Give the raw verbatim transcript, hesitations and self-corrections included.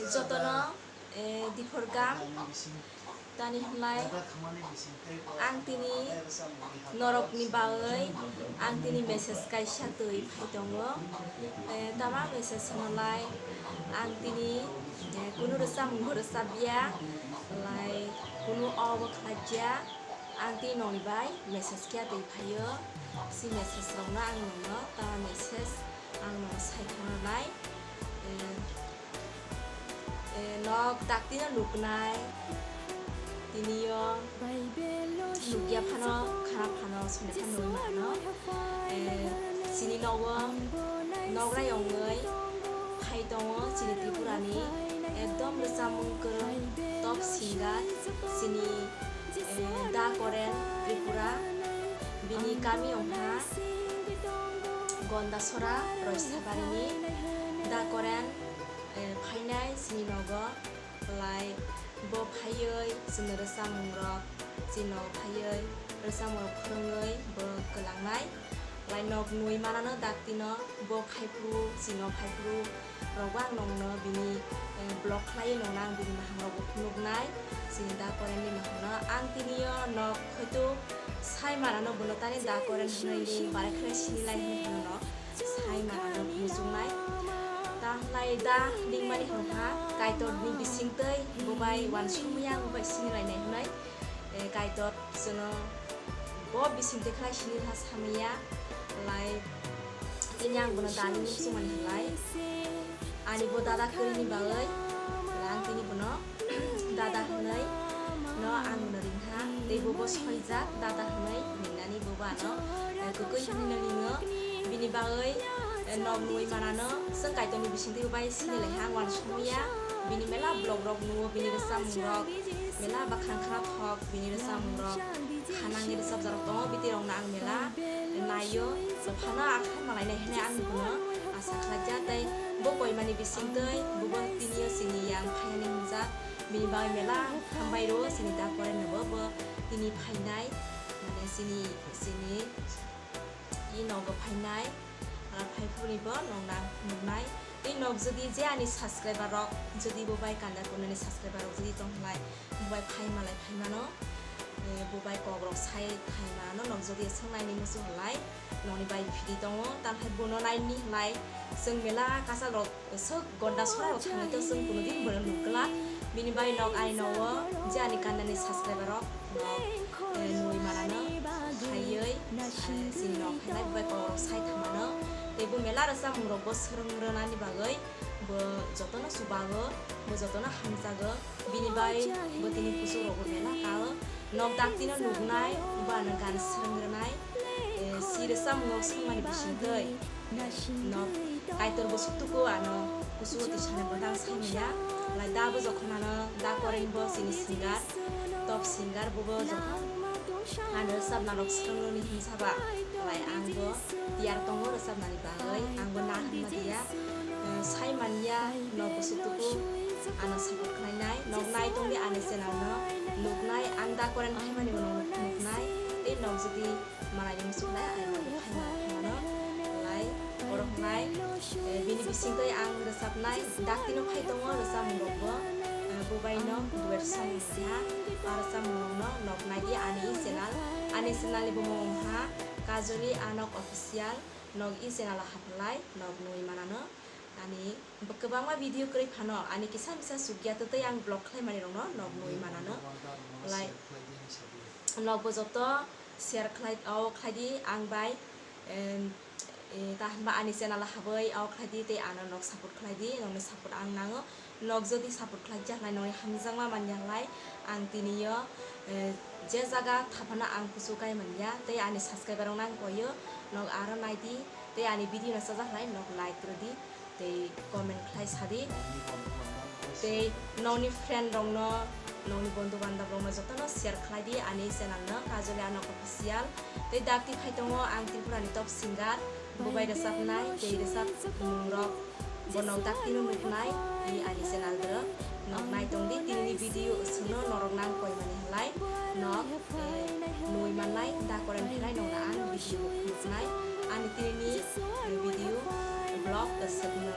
Jotono, eh, diphor gam tani hwnlai ang tini norokni bagwi ang tini message kaisa twi phai tongo. Eh, tama message hwnlai ang tini, eh, kunu rwchapmung bo rwchapya, lai kunu o bo khlaijak. Ang tini nokni bai message khe twi phaio. Si message rokno ang nokno ta message ang nokno sai khna nai. Eh, eh, nok dakti no nuknai. Tini yo nukya phano, khana phano, sone phano nukno. Eh, chini nogo, nograi ongoi phai tongo chini Tripura ni ekdom rwchapmung kwrwng top singer, chini eh, Da Koren Tripura, bini kami wngkha Gondasora Roisabarini. Da Koren, eh, phainai chini nogo, lai bo phaiwi chwngno rwchapmung rok, chini nogo phaiwi rwchapmung rok phwrwngwi bo kwlangnai. Lai nok nwi manano daktino bo phaiphuru, chini nok phaiphuru rokbo ang nokno bini, eh, vlog khlaiwi nokno ang bini mahangrokbo phunuknai, chini Da Korenni mahangrok. Ang tini o nok hoito sai manano bono tani Da Koren hwnwi ring barai khe sinilai hwnwi bono sai manano muchungnai. Ta hwnlai da ringmani hwnkha Kaitorni bisingtwi bo bai uansukmaya, bo bai sinilainai hwnwi. Eh, Kaitor chwngno bo bisingtwi khlai sini ha samaya, lai tini ang bono dani muchungmani hwnlai ani bo dada kwrwini bagwi, lai ang tini bono dada hwnwi no ang bono ringha, tei bo bo soijak dada hwnwi ringnani, bo bo ano, eh, kwkwi hwnwi no ringo. Bini bagwi, eh, nok nwi manano chwng Kaitorni bisingtwi bo bai sinilaiha ang uansukmaya. Bini mela vlog rok nuo, bini rwchapmung rok mela bakhang khna thok, bini rwchapmung rok khanangni rwchapjak rok tongo, biti rokno ang mela naio. Phano akhai malainai hwnwi ang bono asa khlaijak, tei bo koimani bisingtwi bo bo tini o chini yang phainani hwnjak. Bini bagwi mela hambai rwo chini Da Korenno bo, bo tini phainai, mane chini, chini i nogo phainai, ah, phaiphuruni bo nokna nuknai. Tei nok jodi je ani subscriber rok jodi bo bai kanda kunani subscriber rok jodi tong khlai, bo bai phai malai phaimano, eh, bo bai kok rok sai phaimanano, nok jodi swngnai ni muchung khlai nokni bai phidi tongo, tamo hai bono naini khlai chwng mela kachal rok Sok gonda sora rok thangwi to chwng kuno din bono nuk glak. Bini bai nok ani nogo je ani kandani subscriber rok nok, eh, nui manano khaiwi, eh, chini nok khainai bai kok rok sai thangmano. Tei bo mela rwchapmung rok bo swrwng rwnani bagwi bo jotono chubago, bo jotono hamjago. Bini bai bo tini kuchuk rok bo mela kao. Nok daktino nuknai, bo ano gan swrwng rwnai, eh, si rwchapmung rok swngmani bisingtwi. Nok Kaitor bo suktuku ano kusugo tisani bodang saimanya. Lai da bo jokhon ano Da Koren bo chini singer, top singer bo bo jokhon ano rwchapna rok swrwng rwni himsaba. Lai ang bo tiyar tongo rwchapnani bagwi, ang bo na himma tiya. Eh, saimanya nok bo suktuku ano support khlainai. Nok nai tongdi ani channel no nuknai, ang Da Koren khaimani bo nok nuknai. Tei nok jodi Malai ni muchung lai, ai malai ni khaima khaima no. Lai, borok lai, eh, bini bisingtwi ang rwchapnai, daktino phai tongo rwchapmung rokbo, eh, bo bai no duet song wngkha, a rwchapmung rokno nok nai di ani channel, ani channel ni bumung wngkha Kajoli Anok Official, nok i channel o haphlai, nok nui manano, ani kwbangma video kwrwi phano, ani kisa misa chukya twtwi ang vlog khlai mani rokno nok nui manano, lai. Nokbo joto share khlai, o khlai di ang bai, em, e, ta hinba ani channel habwi o khlai di tei ano nok support khlai di, nokni support ang nango. Nok jodi support khlai jak lai nokni hamjakma man jak lai ang tini yo, e, je jaga thaphano ang kuchuk kai man ya tei ani subscriber rok nang koi o nok aro nai di tei ani video no chajak lai nok like rw di. Tei comment khlai sadi. Tei nokni friend rokno, nokni bondhu bandhab rokno jotono share khlai di ani channel no Kajoli Anok Official. Tei dakti phai tongo ang Tripura ni top singer, bo bai rwchapnai tei rwchapmung rok bo nok dakti no nuknai, tei ani channel doro nok nai tong di. Tini ni video chwngno norok nang koi mani hwnlai nok, eh, nui mannai, da koren khlai nokna ang video nuknai. Ani tini ni, eh, video vlog, eh, swkno.